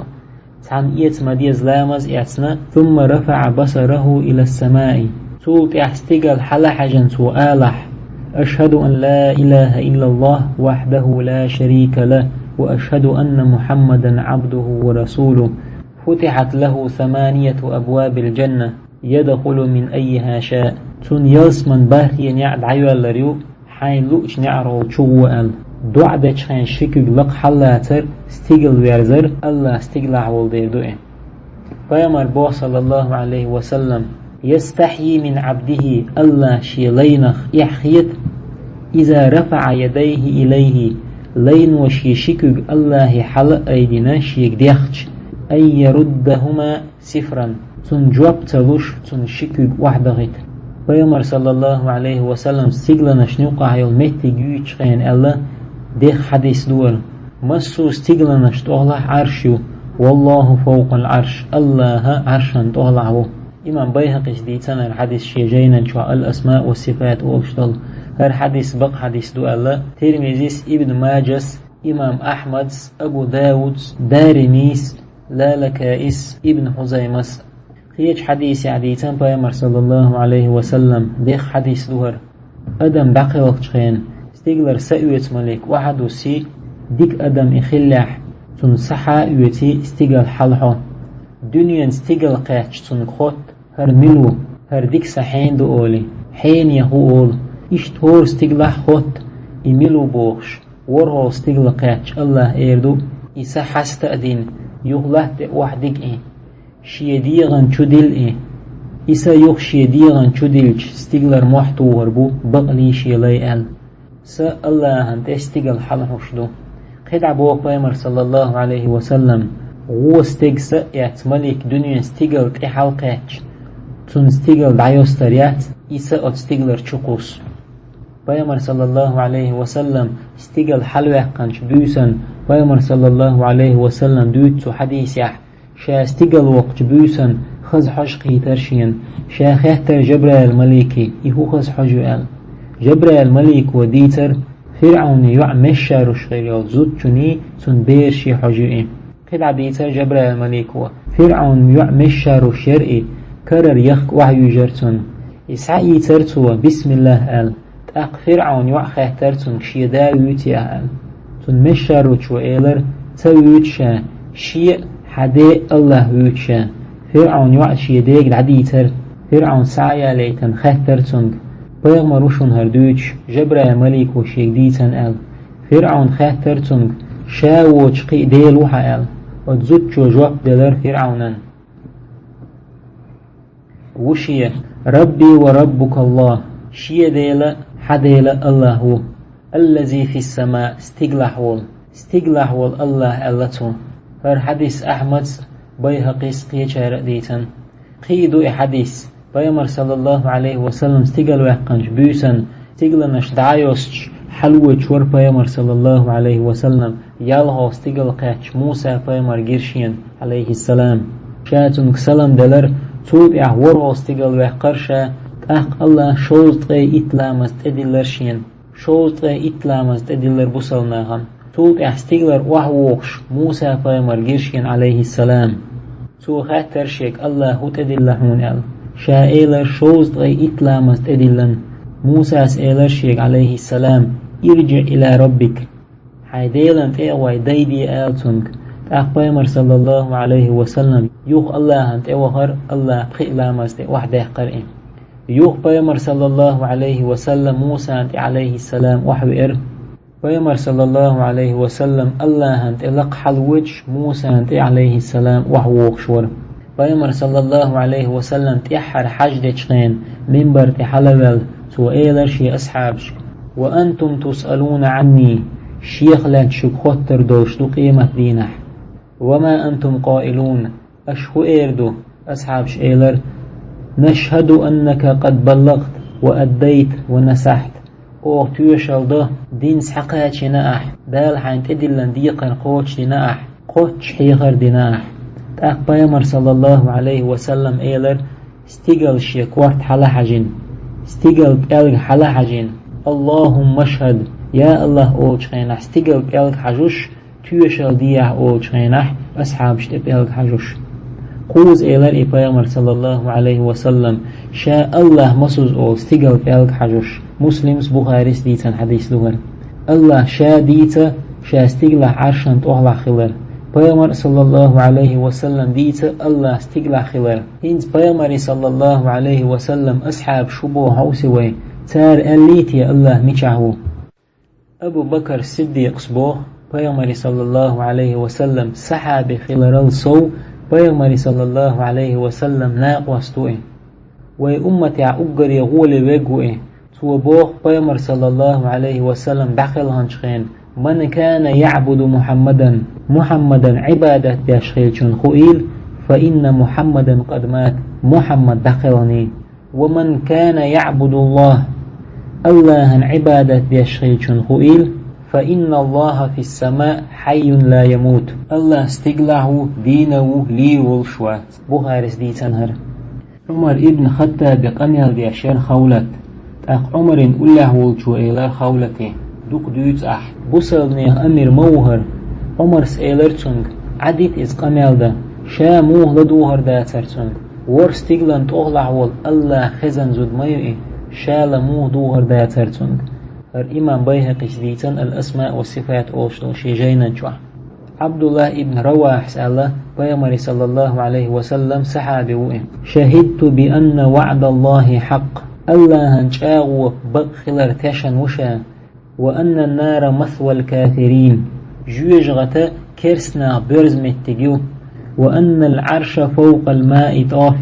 Цхьамма эца ма-дезза ламаз эцна, «сумма рафаӀа басараху илас самаи». Цул тӀаьхьа стигала хьала хьаьжна цо алахь: «Ашхаду ан ла илаха иллаллах вахьдаху ла шарика лаху, ва ашхаду анна Мухьаммадан Ӏабдуху ва расулуху. Футихьат лаху саманияту абвабил джанна, ядхулу мин аййиха ша». Цунна ялсаман бархӀе неӀ дӀайоьллур ю, хьайна луучу неӀаргӀолла чу гӀо аьлла. ДоӀа дечу хенахь ши куьг лакха хьалалацар, стигала верзар Аллах стигалахь волу дела ду и. Пайхамар боху, саллаллаху Ӏалайхи ва саллам: «Ястахьйи мин Ӏабдихи», Аллах шен лайнах эхь хета, «иза рафаӀа ядайхи илайхи», лайно шен ши куьг Аллахье хьала а айдина шега дехча, «ан яруддахума сифран», цунна жоп ца луш, цунна ши куьг охьадахийта. Пайхамар, саллаллаху Ӏалайхи ва саллам, стигаланашна юккъахь йолу меттиг юьйцучу хенахь аьлла, дехха хьадис ду хӀара: «Массо а стигаланаш тӀехула Ӏарш ю, валлаху фавкъал Ӏарш», Аллаха Ӏаршан тӀехула ву. Имам Байхьакъис дийцина хӀара хьадис шен жайнан чохь, «Ал-Асма ва Сифат» олуш долу. ХӀара хьадис бакъ хьадис ду аьлла, Тирмизис, Ибн Маджас, имам Ахьмадс, Абу Даудс, Даримис, Лалакаис, Ибн Хузаймас. Кхечу хьадисехь дийцина пайхамар, саллаллаху Ӏалайхи ва саллам, дехха хьадис ду хӀара: адам дӀакхелхачу хенахь, стигалара са оьцу малик охьа а дуссий, дика адам и хиллехь, цунна сахьа а оьций стигала хьалхьо. Дуьненан стигал кхаьчча цунга хотта: «ХӀара мила ву? ХӀара дика сан хьенан ду?» — олий. «Хьенех ву», — олу. Иштта хӀора стигалахь а хотта: «И мила ву?» — бохуш, ворхӀалгӀа стигала кхаьчча, АллахӀа эр ду: «И са хьаста а дина, юха латта тӀе охьадига и. Шен дегӀан чу дилла и». И са юха шен дегӀан чу диллича, стигалара мохь тухур бу, бакъ лийша елай аьлла. Са АллахӀан тӀе стигала хьалахьуш ду. КхидӀа боху пайхамар, саллаллаху Ӏалайхи ва саллам: «ГӀо стеган са а эцна малик дуьненан стигала тӀе хьалакхаьчча, цунна стигала дӀайостур яц, и са оцу стигалара чу кхуссу». Пайхамар, саллаллаху Ӏалайхи ва саллам, стигала хьалаваьккхинчу буьйсанна, пайхамар, саллаллаху Ӏалайхи ва саллам, дуьйцу цу хьадисехь, ша стигала воккхучу буьйсанна хаза хьожа кхийтира шена. Ша хаьттира Жабраил малике: «И хӀун хаза хьожа ю?» — аьлла. Жабраил малико дийцира: «ФирӀавнан йоӀ месша руш хир йолчу зудчунний, цунна бераший хьожа ю и». КхидӀа дийцира Жабраил малико: «ФирӀавнан йоӀ месша руш яра и, карара яхка охьаюьйжира цунна». И схьаийцира цо: «Бисмиллах», — аьлла. ТӀаккха ФирӀавнан йоӀа хаьттира цуьнга: «Шен да вуьйций ахь?» — аьлла. Цунна месша ручо элира: «Ца вуьйцу ша, шен а, хьан ден а АллахӀ вуьйцу ша». ФирӀавнан йоӀа шен дега дӀадийцира. ФирӀавн схьа а ялийтина хаьттира цуьнга: «Пайхамар ву шуна хӀара дуьйцуш, Жабраил малико шега дийцина?» — аьлла. ФирӀавна хаьттира цуьнга: «Ша воцуш кхин а дела ву хьан?» — аьлла. Оцу зудчо жоп делира ФирӀавнан: «Ву шен, Рабби ва Раббукаллах, шен Дела, хьан Дела АллахӀ ву, аллази фиссама, стигалахь волу, стигалахь волу АллахӀ», — аьлла цо. ХӀара хьадис Ахьмада, Байхьакъис, кхечара а дийцина. Кхин а ду и хьадис. Пайхамар, саллаллаху Ӏалайхи ва саллам, стигала ваьккхинчу буьйсанна, стигаланаш дӀа а йостуш, хьалавоьдуш вара пайхамар, саллаллаху Ӏалайхи ва саллам, ялхалгӀа стигала кхаьчча, Муса пайхамар гира шена, Ӏалайхиссалам. Ша цуьнга салам делира, цул тӀаьхьа ворхӀалгӀа стигала ваьккхира ша, тӀаккха АллахӀа шовзткъе итт ламаз тӀедиллира шена. Шовзткъе итт ламаз тӀедиллира бусалба нахана. Цул тӀаьхьа стигалара охьавогӀуш, Муса пайхамар гира шена, Ӏалайхиссалам. Цо хаьттира шега: «АллахӀа хӀун тӀедилла хьуна?» — аьлла. Ша элира: «Шовзткъе итт ламаз тӀедиллина». Мусас элира шега, Ӏалайхиссалам: «ИрджиӀ ила Раббик». «Хьайн Делан тӀе а гӀой, дайде», — аьлла цуьнга. ТӀаккха пайхамар, саллаллаху Ӏалайхи ва саллам, юха АллахӀан тӀе вахара, АллахӀа пхи ламаз тӀе охьадаьккхира и. Юха пайхамар, саллаллаху Ӏалайхи ва саллам, Мусан тӀе, Ӏалайхиссалам, охьавеара. Пайхамар, саллаллаху Ӏалайхи ва саллам, АллахӀан тӀе лакха хьалавоьдуш, Мусан тӀе, Ӏалайхиссалам, охьавогӀуш вара. Пайхамар, саллаллаху Ӏалайхи ва саллам, тӀаьххьара хьаж дечу хенахь, минбар тӀе хьала а ваьлла, цо элира шен асхьабашка: «Ва антум тусъалуна Ӏанни, шех лаьцна шуьга хоттур долуш ду къематдийнахь. Ва ма антум къаилун, аша хӀун эр ду?» Асхьабаша элира: «Нашхаду аннака къад баллагӀта ва аддайта ва насахьта». Оха тоьшалла до, дин схьакхачийна ахь, Дала хьайна тӀедиллина декхар кхочушдина ахь, кхоччуш хьехар дина ахь. ТӀаккха пайхамар, саллаллаху Ӏалайхи ва саллам, элира: «Стигала шен корта хьала хьажийна, стигала пӀелг хьала хьажийна, Аллахумма шхад, я АллахӀ, олучу хенахь стигала пӀелг хьажуш, тоьшалла дехьа олучу хенахь асхьабаш тӀе пӀелг хьажуш». Кхузза элира и пайхамар, саллаллаху Ӏалайхи ва саллам, ша АллахӀ масазза олу стигала пӀелг хьажуш. Муслимс, Бухарис дийцина хьадис ду хӀара. АллахӀа ша дийца ша стигалахь Ӏаршан тӀехула хилар. Пайхамар, саллаллаху Ӏалайхи ва саллам, дийца АллахӀ стигалахь хилар. ХӀинца пайхамаре, саллаллаху Ӏалайхи ва саллам, асхьабаш хӀун боху хьовсий вай? Цара аьллий те АллахӀ мичахь ву? Абу Бакр Сиддикъас боху, пайхамаре, саллаллаху Ӏалайхи ва саллам, сахьаби хиларал сов, пайхамаре, саллаллаху Ӏалайхи ва саллам, накъост ву и. Вай умматехь уггаре гӀоле верг ву и. Цо боху, пайхамар, саллаллаху Ӏалайхи ва саллам, дӀакхелханчу хенахь: «Ман кана яӀбуду Мухьаммадан», Мухьаммадан Ӏибадат деш хилчун хуийла, «фа инна Мухьаммадан къад мат», Мухьаммад дӀакхелхний. «Ва ман кана яӀбуду Аллах», АллахӀан Ӏибадат деш хилчун хуийла, «фа инна Аллаха фиссама хьайюн ла ямут», АллахӀ стигалахь ву, дийна ву, лийр волуш вац. Бухарис дийцина хӀара. Ӏумар ибн Хаттабе къамел деш яра Хавлат. ТӀаккха Ӏумаран уллехь волчо элира Хавлате: «Дукха дуьйцу ахь. Бусалбанех амир ма ву хӀара». Ӏумарс элира цуьнга: «Ӏадита иза къамел дан. Ша муха ладугӀур дацара цуьнга? ВорхӀ стигалан тӀехулахь волу АллахӀ хезна зуда ма ю и, ша ла муха дугӀур дацара цуьнга?» ХӀара имам Байхьакъис дийцина «Ал-Асма ва Сифат» олуш долу шен жайнан чохь. Ӏабдуллах ибн Равахьас аьлла: Пайхамари, саллаллаху Ӏалайхи ва саллам, сахьаби ву и. «شهدت بأن وعد الله حق». Аллахьан чӀагӀо бакъ хилар тешна ву ша. «وأن النار مثوى الكافرين». ЖожагӀата керста наха боьрза меттиг ю. «وأن العرش فوق الماء طاف».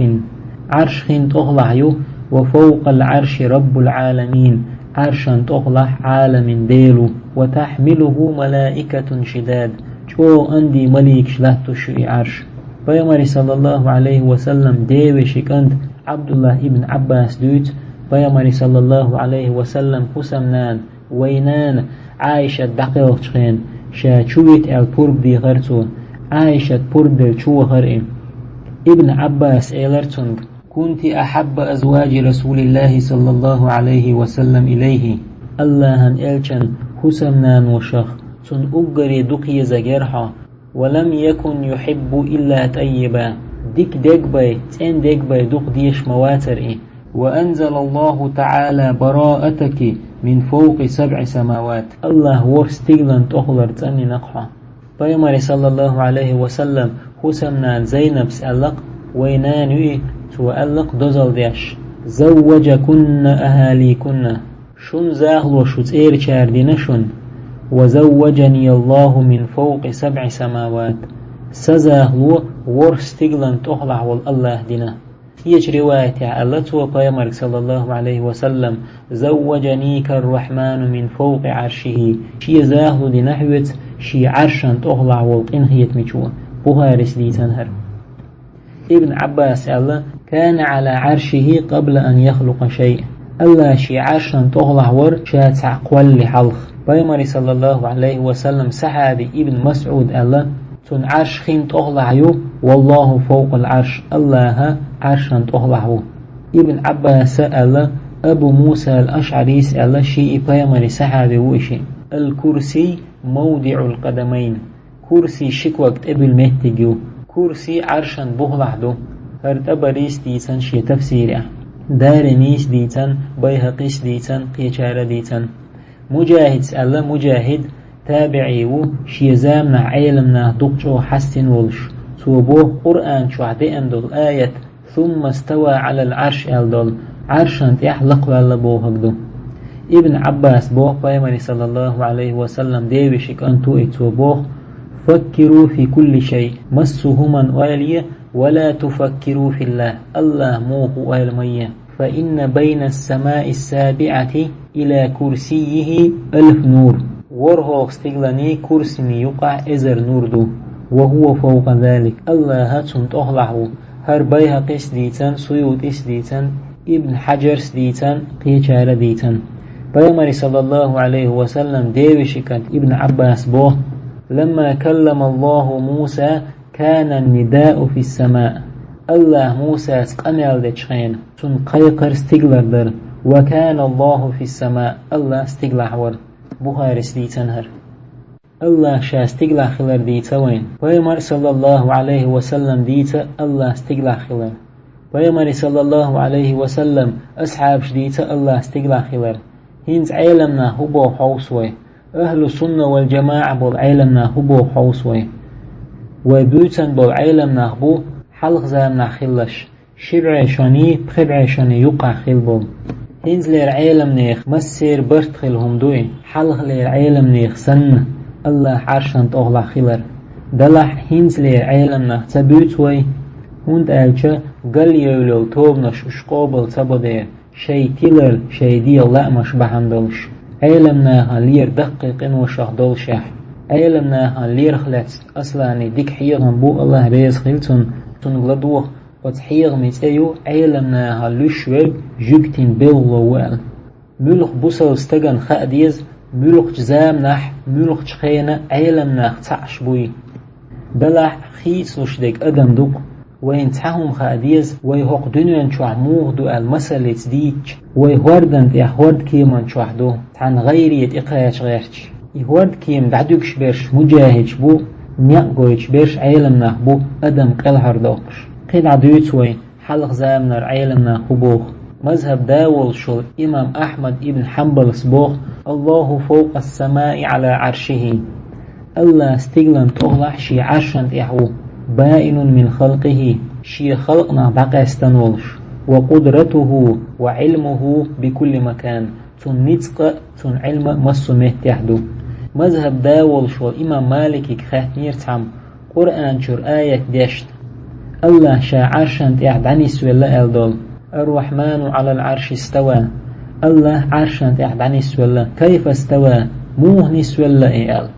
Ӏарш хин тӀехулахь ю. «وفوق العرش رب العالمين». Ӏаршан тӀехулахь Ӏаламийн Дела ву. «وتحمله ملائكة شداد». ЧӀогӀа анди маликаш латтош ю и Ӏарш. Пайхамари, саллаллаху Ӏалайхи ва саллам, девеши кӀант Ӏабдуллахь ибн Ӏаббас дуьйцу, Пайхамари, саллаллаху Ӏалайхи ва саллам, хӀусамнана, вай нана Ӏайшат дӀакхелхачу хенахь, ша чу вита аьлла пурба дийхира цо. Ӏайшат пурба делла чу вахара и. Ибн Ӏаббас элира цуьнга: «كنت أحب أزواج رسول الله صلى الله عليه وسلم إليه». Аллахьан элчан хӀусамнаношах цунна уггаре дукха езарг яра хьо. «ولم يكن يحب إلا طيبا». Дика дегабай, цӀена дегабай дукха дезаш ма вацара и. «وأنزل الله تعالى براءتك من فوق سبع سماوات». Аллахьа ворхӀ стигалан тӀехулара цӀанйина-кх хьо. Пайхамари, саллаллаху Ӏалайхи ва саллам, хӀусамнана Зайнабс аьлла-кх, вай нана ю и, цо аьлла-кх дозалла деш: «زوجكن أهاليكن». Шун захало шу цӀерачара дина шуна. «وزوجني الله من فوق سبع سماوات». Сан захало ворхӀ стигалан тӀехулахь волу Аллахьа дина. Кхечу риваятехь аьлла цо Пайхамарга, саллаллаху Ӏалайхи ва саллам: «زوجنيك الرحمن من فوق عرشه». Шен захало дина хьоьца шен Ӏаршан тӀехулахь волу къинхетамечо. Бухарис дийцина хӀара. Ибн Ӏаббас аьлла: «كان على عرشه قبل أن يخلق شيء». Аллахь шен Ӏаршан тӀехулахь вара ша цхьаъ кхоллале хьалха. Пайхамари, саллаллаху Ӏалайхи ва саллам, сахьаби Ибн МасӀуд аьлла: «Цуьнан Ӏарш хин тӀехулахь ю, والله فوق العرش, Аллахьа Ӏаршан тӀехулахь ву». Ибн Ӏаббаса аьлла: «Абу Муса ал-АшӀарис аьлла, ши и Пайхамари сахьаби ву и ши». «الكرسي موضع القدمين». Курси ши ког тӀебуьллу меттиг ю. Курси Ӏаршан бухалахь ду. ХӀара ТӀабарис дийцина шен тафсирехь. Даримис дийцина, Байхьакъис дийцина, кхечара дийцина. Муджахидс аьлла, Муджахид табиӀи ву, шен заманахь Ӏеламнах дукха чӀогӀа хьастина волуш. Цо боху Къуръан чохь деана долу аят, «ثم استوى على العرش» аьлла долу, Ӏаршан тӀехь лакхваьлла бохург ду. Ибн Ӏаббас боху, Пайхамари, саллаллаху Ӏалайхи ва саллам, девеши кӀант ву и, цо боху: «فكروا في كل شيء», массо а хӀуманна ойла е, «ولا تفكروا في الله», Аллахь муха ву ойла ма е. «فإن بين السماء السابعة إلى كرسيه ألف نور». ВорхӀалгӀа стигаланний курсанний юкъахь эзар нур ду. «وهو فوق ذلك», Аллахь цунна тӀехулахь ву. ХӀара Байхьакъис дийцина, Суютис дийцина, Ибн Хьаджарс дийцина, кхечара дийцина. Пайхамари, саллаллаху Ӏалайхи ва саллам, девеши кӀант Ибн Ӏаббас боху: «لما كلم الله موسى كان النداء في السماء». Аллахь Мусас къамел дечу хенахь, цунна кхайкхар стигалара дара. «وكان الله في السماء», Аллахь стигалахь вара. Бухарис дийцина хӀара. Аллахь ша стигалахь хилар дийца вайна. Пайхамар, саллаллаху Ӏалайхи ва саллам, дийца Аллахь стигалахь хилар. Пайхамари, саллаллаху Ӏалайхи ва саллам, асхьабаш дийца Аллахь стигалахь хилар. ХӀинца Ӏеламнах хӀун боху хьовса вай? Ахьлу сунна вал джамаӀа болу Ӏеламнах хӀун боху хьовса вай? Вай буьйцан болу Ӏеламнах бу хьалха заманахь хилларш, ши бӀе шоний, пхи бӀе шоний юккъахь хилла болу. ХӀинцалера Ӏеламнех массеран барт хилла хӀума ду и, хьалхалера Ӏеламнех санна, Аллахь Ӏаршан тӀехулахь хилар. Делахь хӀинцалера Ӏеламнах ца буьйцу вай, хӀунда аьлча галъевлла йолу тобанаш уьш къобал ца бо дера. Шайн тилар, шайн дегӀан лаамаш бахьана долуш, Ӏеламнаха лера даккхий къиношах долушехь. Ӏеламнаха лерах лаьцна Асланан дика хьехам бу, Аллахь реза хила цунна, цунга ладогӀа, оцу хьехаман цӀе ю Ӏеламнаха луьйш верг жуьгтийн белхало ву аьлла. Муьлхха бусалба стагана хаа деза, муьлххачу заманахь, муьлххачу хенахь Ӏеламнах цхьаъш буй. Делахь хийцалуш дерг адам ду-кх. Вайна цхьа хӀума хаа деза, вай хӀокху дуьнен чохь муха ду аьлла масаллица дийцча, вай хӀордан тӀехь хӀордкеман чохь ду, цхьана гӀайре тӀекхача гӀерташ. И хӀордкема дӀадуьгуш берш муджахидаш бу, некъ гойтуш берш Ӏеламнах бу, адам кӀелхьардоккхуш. Кхин дӀа дуьйцу вай хьалха заманара Ӏеламнаха хӀун боху. Мазхьаб да волуш волу имам Ахьмад ибн Хьанбалас боху: «Аллаху фавкъас-самаи Ӏала Ӏаршихи». Аллахь стигалан тӀехулахь шен Ӏаршан тӀехь ву. بائن من خلقه, шен халкъах дӀакъаьстина волуш, وقدرته وعلمه بكل مكان, цуьнан ницкъ а, цуьнан Ӏилма а массо а меттехь ду. Мазхьаб да волуш волу имам Маликига хаьттинера цхьамма, Къуръан чуьра аят дешна, АллахӀ Ша Ӏаршана тӀехь дӀанисвелла аьлла долу, الرحمن على العرش استوى, АллахӀ Ӏаршана тӀехь дӀанисвелла, كيف استوى, муха нисвелла и аьлла.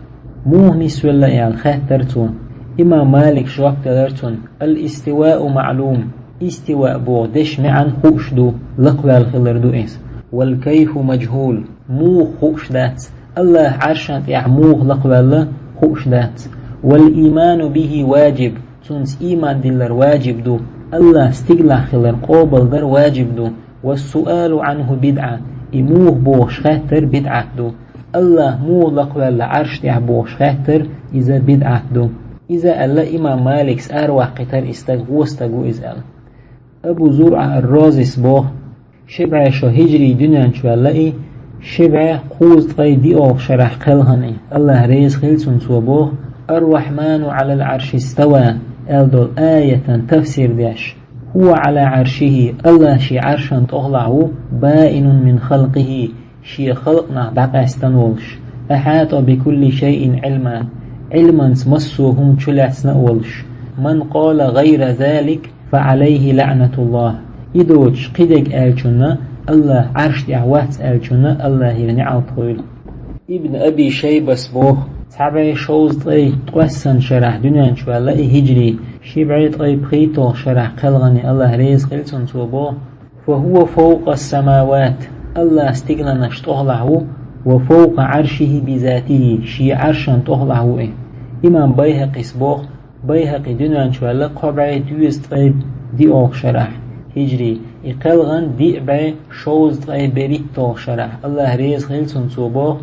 Муха нисвелла и аьлла хаьттира цо. Имам Малика жоп делира цунна: الاستواء معلوم, истиваъ боху дешан маьӀна хууш ду, лакхаваьлла хилар ду иза. والكيف مجهول, муха хууш дац. АллахӀ Ӏаршана тӀехь муха лакхаваьлла хууш дац. والإيمان به واجب, цуьнца ийман диллар ваджиб ду. АллахӀ стигалахь хилар къобалдар ваджиб ду. والسؤال عنه بدعة, и муха бохуш хаттар бидӀат ду. АллахӀ муха лакхаваьлла Ӏарш тӀехь бохуш хаттар, иза бидӀат ду. Иза аьлла имам Маликс, араваккхийтира и стаг, вон стаг ву иза аьлла. Абу ЗурӀа ар-Розис боху, ши бӀе шо хӀиджрий дуьнен чу ваьлла и, ши бӀе кхузткъе диъолгӀа шарахь кхелхина и, АллахӀ реза хила цунна, цо боху: الرحمن على العرش استوى аьлла долу аятан тафсир деш. هو على عرشه, АллахӀ Шен Ӏаршан тӀехула ву, بائن من خلقه, Шен халкъах дӀакъаьстина волуш, أحاط بكل شيء علما, Ӏилманца массо а хӀума чулаьцна а волуш. من قال غير ذلك فعليه لعنة الله. И доцуш кхидерг аьллачунна, АллахӀ Ӏарш тӀехь вац аьллачунна АллахӀера неӀалт хуьлда. Ибн Аби Шайбас боху, цхьа бӀе шовзткъе ткъоьссана шарахь дуьнен чу ваьлла и хӀиджрий, ши бӀе ткъе пхийтталгӀа шарахь кхелхина и, АллахӀ реза хила цунна, цо боху: فهو فوق السماوات, АллахӀ стигланаш тӀехула ву, وفوق عرشه بذاته, Шен Ӏаршан тӀехула ву и. Имам Байхьакъис боху, Байхьакъи дуьнен чу ваьлла кхо бӀе дезткъе диъолгӀа шарахь хӀиджрий, и кхелхина диъ бӀе шовзткъе берхӀитталгӀа шарахь, АллахӀ реза хила цунна, цо боху: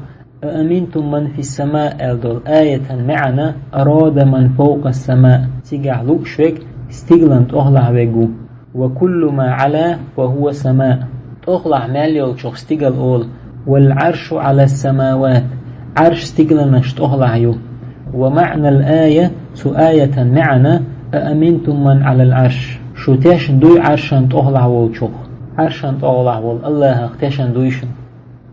أأمنتم من في السماء аьлла долу аятан маьӀна: أراد من فوق السماء, цигахь лууш верг стиглан тӀехула верг ву. وكل ما علا فهو سماء, тӀехулахь мел йолчух стигал олу. والعرش على السماوات, Ӏарш стигланаш тӀехулахь ю. ومعنى الآية, цу аятан маьӀна: أأمنتم من على العرش, шу тешна дуй Ӏаршан тӀехулахь волчух? Ӏаршан тӀехулахь волу АллахӀах тешна дуй шу?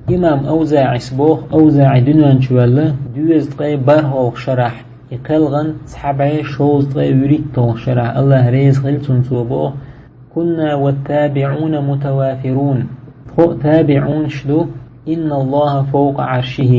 Имам АвзаӀис боху, АвзаӀи дуьнен чу ваьлла дезткъе бархӀалгӀа шарахь, и кхелхина цхьа бӀе шовзткъе вуьрхӀитталгӀа шарахь, АллахӀ реза хила цунна, цо боху: كنا والتابعون متوافرون. Тхо а табиӀунаш ду, إن الله فوق عرشه,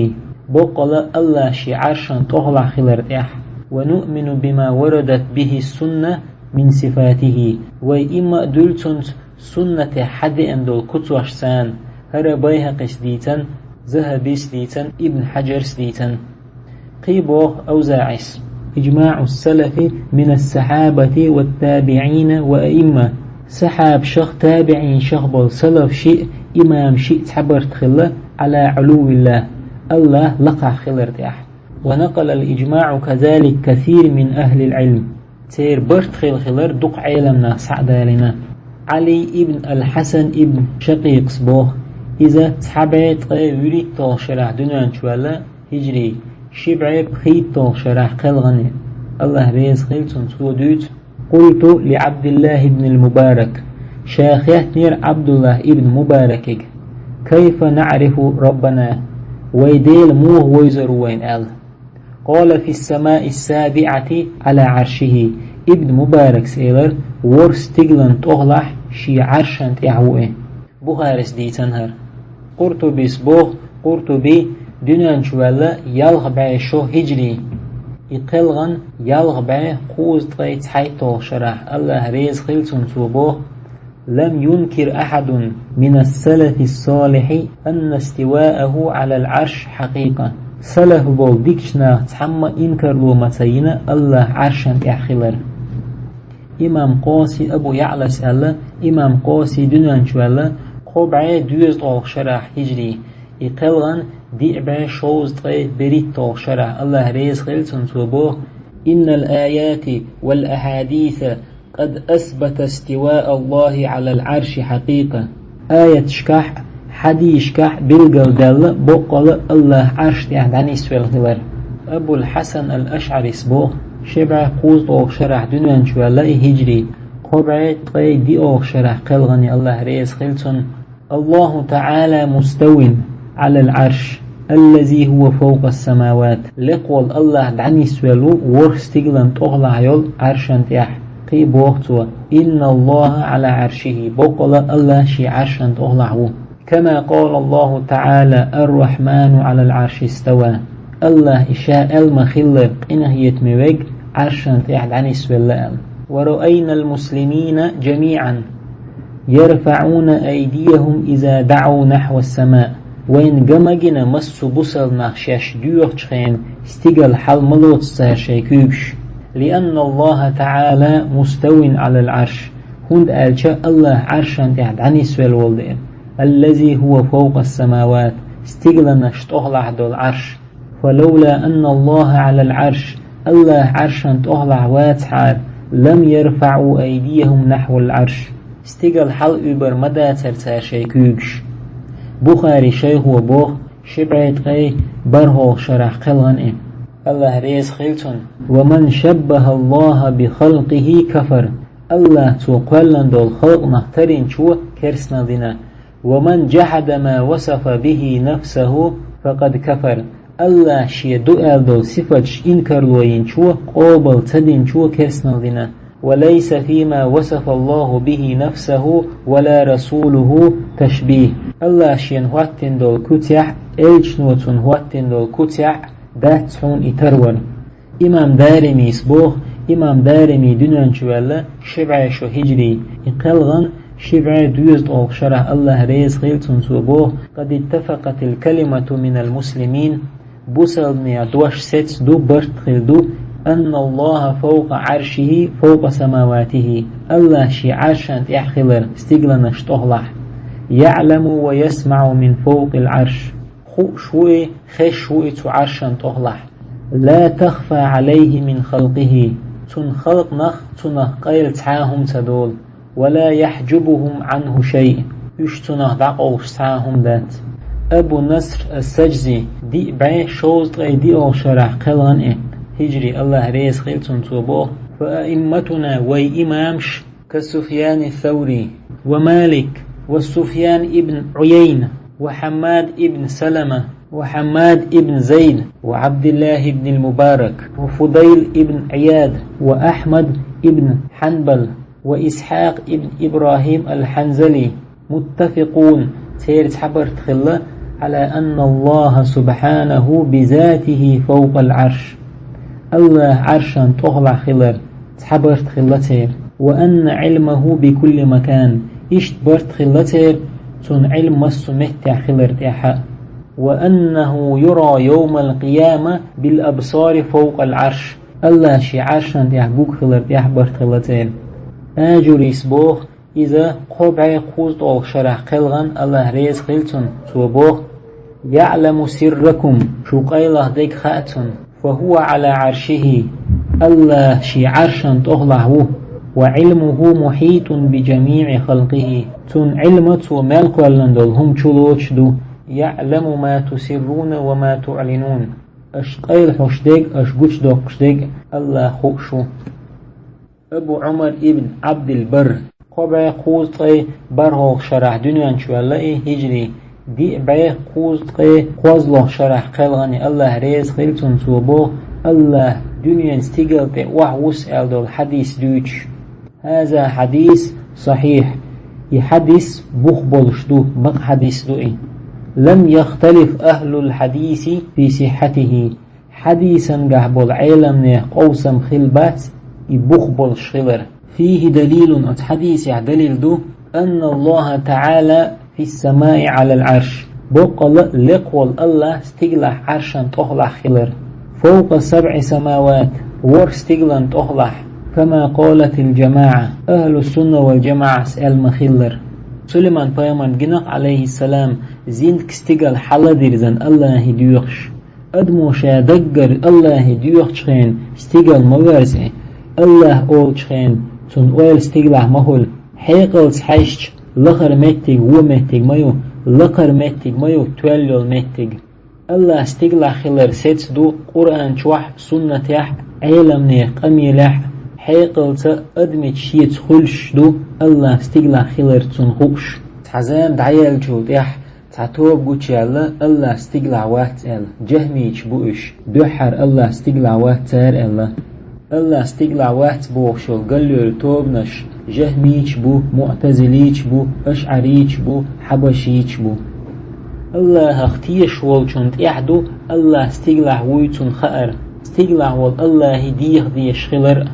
боккъала АллахӀ Шен Ӏаршан тӀехулахь хилар тӀехь. ونؤمن بما وردت به السنة من صفاته. Вай иман а дуьллу цунца, суннатехь хьадеана долу куцошца, хӀара Байхьакъис дийцина, Захьабис дийцина, Ибн Хьаджарс дийцина. Кхин боху АвзаӀис: إجماع السلف من الصحابة والتابعين والأئمة. Сахьабашах, табиӀинашах болу салаф шиъ, имам шиъ цхьабарт хилла على علو الله, АллахӀ лакхахь хилар тӀехь. ونقل الإجماع كذلك كثير من أهل العلم. Церан барт хилла хилар дукха Ӏеламнах схьа а далийна. Ӏали ибн ал-Хьасан ибн Шакъикъас боху, иза цхьа бӀе ткъе вуьрхӀитталгӀа шарахь дуьнен чу ваьлла, хӀиджрий, ши бӀе пхийтталгӀа шарахь кхелхина и, АллахӀ реза хила цунна, цо дуьйцу: قلت لعبد الله بن المبارك, ша хаьттинера ӀабдуллахӀ ибн Мубаракига: كيف نعرف ربنا, вай Дела муха вевзар ву вайна аьлла. قال: في السماء السابعة على عرشه. Ибн Мубаракас элира: ворхӀ стиглан тӀехулахь Шен Ӏаршан тӀехь ву и. Бухарис дийцина хӀара. Къуртубис боху, Къуртуби дуьнен чу ваьлла ялх бӀе шо хӀиджрий, и кхелхина ялх бӀе кхузткъе цхьайтталгӀа шарахь, АллахӀ реза хила цунна, цо боху: لم ينكر أحد من السلف الصالح أن استواءه على العرش حقيقة. Салаф болу дикачу наха цхьамма а инкарло ма ца йина АллахӀ Ӏаршан тӀехь хилар. Имам Къоси Абу ЯӀлас аьлла, имам Къоси дуьнен чу ваьлла кхо бӀе дезткъолгӀа шарахь хӀиджрий, и кхелхина диъ бӀе шовзткъе берхӀитталгӀа шарахь, АллахӀ реза хила цунна, цо боху: إن الآيات والأحاديث قد أثبت استواء الله على العرش حقيقة. Аяташкахь а, хьадисашкахь а билгалдаьлла боккъала АллахӀ Ӏарш тӀехь дӀанисвелла хилар. Абул Хьасан ал-АшӀарис боху: Ши бӀе кхузткъалгӀа шарахь дуьнен чу ваьлла и хӀижри, кхо бӀе ткъе диъалгӀа шарахь кхелхина, Аллахь реза хила цунна. الله تعالى مستو على العرش الذي هو فوق السماوات. Лекха волу Аллахь дӀанисвелла ву ворхӀ стигалан тӀехула йолу Ӏаршана тӀехь. Кхин а боху цо: إن الله على عرشه. Боккъала Аллахь шен Ӏаршана тӀехула ву. كما قال الله تعالى: الرحمن على العرش استوى. Аллахь и ша аьлла ма-хиллара, къинхетаме верг Ӏаршана тӀехь дӀанисвелла аьлла. ورأينا المسلمين جميعا يرفعون أيديهم إذا دعوا نحو السماء. Вайна ган а гина массо а бусалба нах шаьш доьхучу хенахь стигала хьала ма лоцу цара шайн куьйгаш. لأن الله تعالى مستو على العرش. ХӀунда аьлча Аллахь Ӏаршана тӀехь дӀанисвелла волу дела. الذي هو فوق السماوات. Стигаланаш тӀехула долу Ӏарш. فلولا أن الله على العرش. Аллахь Ӏаршана тӀехула вацахьара, لم يرفعوا أيديهم نحو العرش. Стигала хьала уьйбар ма дацара цара шайн куьйгаш. Бухари шайхо боху, ши бӀе ткъе бархӀалгӀа шарахь кхелхина и. Аллахь реза хила цунна. ومن شبه الله بخلقه كفر. Аллахь цо кхоьллина долу халкъ нах таринчо керстанал дина. ومن جحد ما وصف به نفسه فقد كفر. Аллахь шен ду аьлла долу сифаташ инкарло йинчо, къобал ца динчо керстанал дина. وليس فيما وصف الله به نفسه ولا رسوله تشبيه. Аллахь шена хӀоттийна долу куьцехь, элчано цунна хӀоттийна долу куьцехь дац хьуна и тарвар. Имам Даримис боху, имам Дарими дуьнен чу ваьлла ши бӀе шо хӀижри, и кхелхина ши бӀе доьзткъалгӀа шарахь, Аллахь реза хила цунна, цо боху: قد اتفقت الكلمة من المسلمين. Бусалбанех дош сецна ду, барт хилла ду: أن الله فوق عرشه فوق سماواته. Аллахь шен Ӏаршана тӀехь хилар стигаланаш тӀехулахь. يعلم ويسمع من فوق العرش. Хууш ву и, хезаш ву и цу Ӏаршана тӀехулахь. لا تخفى عليه من خلقه. Цуьнан халкъ нах цунах къайла цхьа а хӀума ца долу. ولا يحجبهم عنه شيء. Уьш цунах дӀакъовлуш цхьа а хӀума дац. Абу Наср ас-Саджзи, диъ бӀе шовзткъе диъалгӀа шарахь кхелхина и, хӀижри, Аллахь реза хила цунна, цо боху: فأئمتنا, вай имамаш, كسفيان الثوري ومالك وسفيان بن عيينة وحماد بن سلمة وحماد بن زيد وعبد الله بن المبارك وفضيل بن عياض وأحمد بن حنبل وإسحاق بن إبراهيم الحنظلي متفقون, церан цхьа барт хилла, على أن الله سبحانه بذاته فوق العرش. Аллахь Ӏаршана тӀехулахь хилар цхьа барт хилла церан. وأن علمه بكل مكان. Иштта барт хилла церан, цуьнан Ӏилма массо а меттехь хилар тӀехь а. وأنه يرى يوم القيامة بالأبصار فوق العرش. Аллахь шен Ӏаршана тӀехь гуг хилар тӀехь а барт хилла церан. Ажурис боху, иза кхо бӀе кхузткъалгӀа шарахь кхелхина, Аллахь реза хила цунна, цо боху: يعلم سركم, шун къайлаха дерг хаьа цунна. فهو على عرشه. Аллахь шен Ӏаршана тӀехулахь ву. وعلمه محيط بجميع خلقه. Цуьнан Ӏилма цо мел кхоьллина долу хӀума чулоцуш ду. يعلم ما تسرون وما تعلنون. Аша къайлахьуш дерг, аша гучудоккхуш дерг Аллахьа хууш ву. Абу Ӏумар ибн Ӏабдил-Барр, кхо бӀе кхузткъе бархӀалгӀа шарахь дуьнен чу ваьлла и, хӀижри, диъ бӀе кхузткъе кхозлагӀа шарахь кхелхина, Аллахь реза хила цунна, цо боху: Аллахь дуьненан стигала тӀе охьаву аьлла долу хьадис дуьйцуш. هذا حديث صحيح. И хьадис бух болуш ду, бакъ хьадис ду и. لم يختلف أهل الحديث في صحته. Хьадисангахь болу Ӏеламнех къовсам хилла бац и бух болуш хилар. فيه دليل, оцу хьадисехь далил ду, أن الله تعالى في السماء على العرش. Боккъала лекха волу Аллахь стигалахь Ӏаршан тӀехулахь хилар. فوق سبع سماوات, ворхӀ стигалан тӀехулахь, كما قالت الجماعة, أهل السنة والجماعة аьлла ма-хиллара. Сулайман-пайхамарна гина-кх, Ӏалайхиссалам, зиндакан стигал хьаладирзина Аллахье доьхуш. Адамо ша даггара Аллахье доьхучу хенахь стигал ма верза, Аллахь олучу хенахь цуьнан ойла стигалахь ма хуьлу. Хьекъалца хьаьжча, лахара меттиг вон меттиг ма ю, лакхара меттиг ма ю тоьлла йолу меттиг. Аллахь стигалахь хилар сецна ду Къуръан чохь а, суннатехь а, Ӏеламнех къамелехь хьекъалца адамича шеца хуьлуш ду АллахӀ стигалахь хилар цунна хууш. Цхьа зама дӀаяьллачул тӀаьхьа цхьа тоба гучаяьлла, АллахӀ стигалахь вац аьлла, жахӀмийча бу уьш, дуьххьара АллахӀ стигалахь вац цара аьлла. АллахӀ стигалахь вац бохуш йолу галлера тобанаш жахӀмийча бу, муӀтазилийча бу, ашӀарийча бу, хьабашийча бу. АллахӀах тешаш волчунна тӀехь ду АллахӀ стигалахь вуй цунна хаар, стигалахь волу АллахӀе деха дезаш хилар а.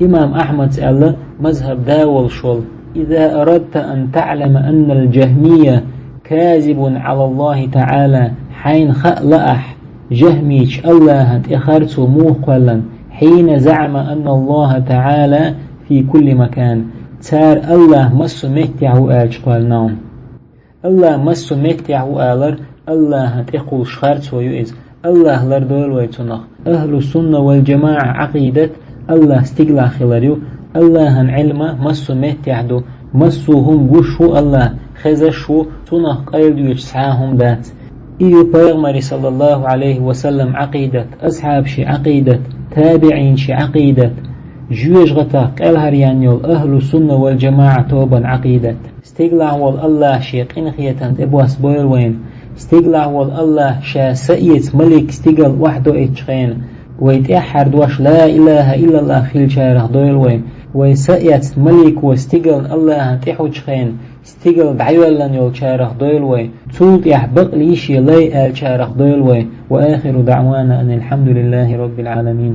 Имам Ахьмада аьлла, мазхӀаб да волуш волу: «إذا أردت أن تعلم أن الجهمي كاذب على الله تعالى», хьайна хаа лаахь, жахӀмийча АллахӀан тӀе харцо муха кхоьллина, «حين زعم أن الله تعالى في كل مكان», цара АллахӀ массо а меттехь ву аьлча кхоьллина. АллахӀ массо а меттехь ву алар, АллахӀан тӀе кхуллуш харцо ю иза. АллахӀ лардойла вай цунах. Ахьлу сунна вал жамаӀа Ӏакъидат АллахӀ стигалахь хилар ю. АллахӀан Ӏилма массо а меттехь ду. Массо а хӀума гуш ву АллахӀ, хезаш ву, цунах къайладоьдуш цхьа а хӀума дац. И ю пайхамаран, саллаллахӀу Ӏалайхи ва саллам, Ӏакъидат, асхьабашан Ӏакъидат, табиӀинашан Ӏакъидат, жоьжахатех кӀелхьаръяьнна йолу ахьлу сунна вал жамаӀа тобанан Ӏакъидат. Стигалахь волу АллахӀ Шен къинхетам тӀе босбойла вайна. Стигалахь волу АллахӀ Ша са эца малик стигала охьадоуьйтучу хенахь, вай тӀаьххьара дош «Ла илахӀа иллаллахӀ» хиллачарах дойла вай. Вай са эцна малико стигална АллахӀан тӀе хьучу хенахь, стигала дӀайоьллина йолчарах дойла вай. Цул тӀаьхьа бакълийша лай аьллачарах дойла вай. Ва ахиру даӀвана анил хьамдулиллахӀи роббил Ӏаламин.